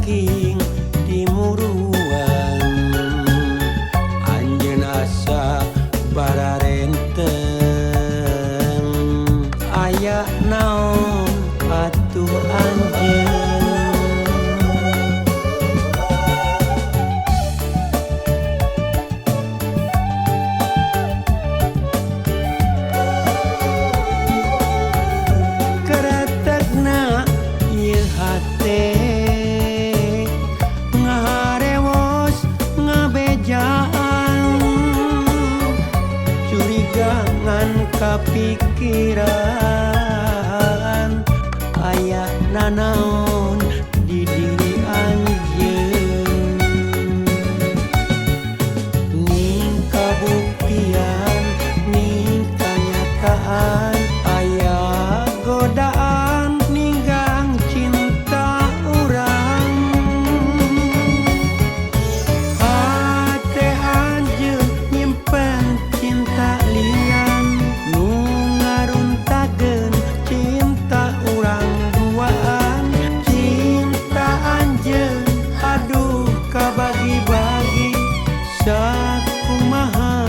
saking dimuruan anjeun asa bararenteng aya naon atuh anjeun. Keretegna ieu hate ngaharewos ngabejaan curiga ngan kapikiran aya nanaon di diri anjeun ning kabuktian ning kanyataan aya godaan ninggang cinta urang hate anjeun nyimpen cinta lian nu ngaruntakeun cinta urang duaan cinta anjeun aduh kabagi-bagi sakumaha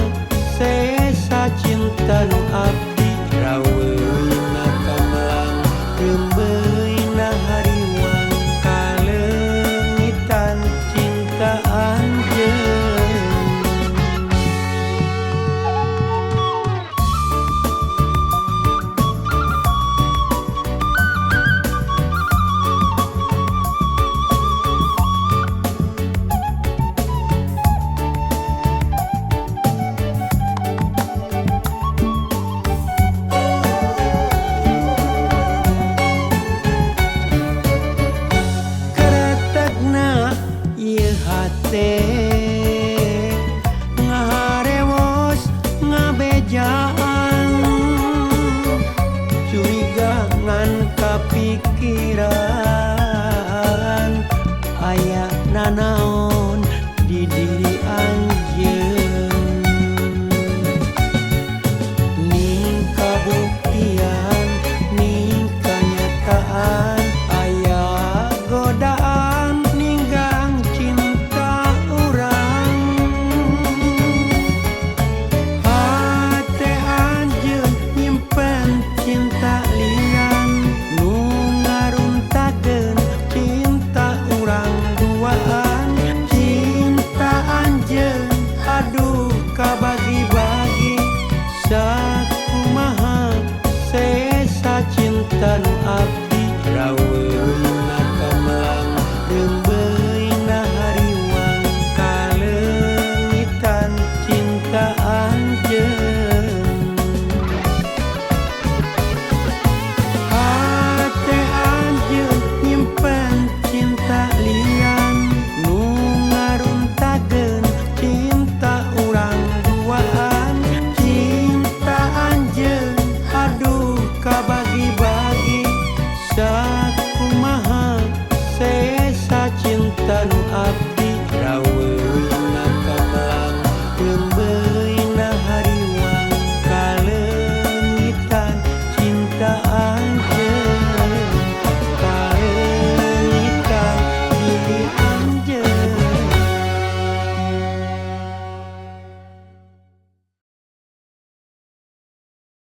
sesa cinta nu abdi raweuna kamelang reumbeuyna hariwang kaleungitan cinta anjeun. Keretegna ieu hate ngaharewos ngabejaan curiga ngan kapikiran aya nanaon di diri anjeun ning kabuktian ning kanyataan aya godaan ninggang cinta urang hate anjeun nyimpen cinta lian nu ngaruntakeun cinta urang duaan cinta anjeun aduh kabagi-bagi sakumaha sesa cinta nu abdi raweuna.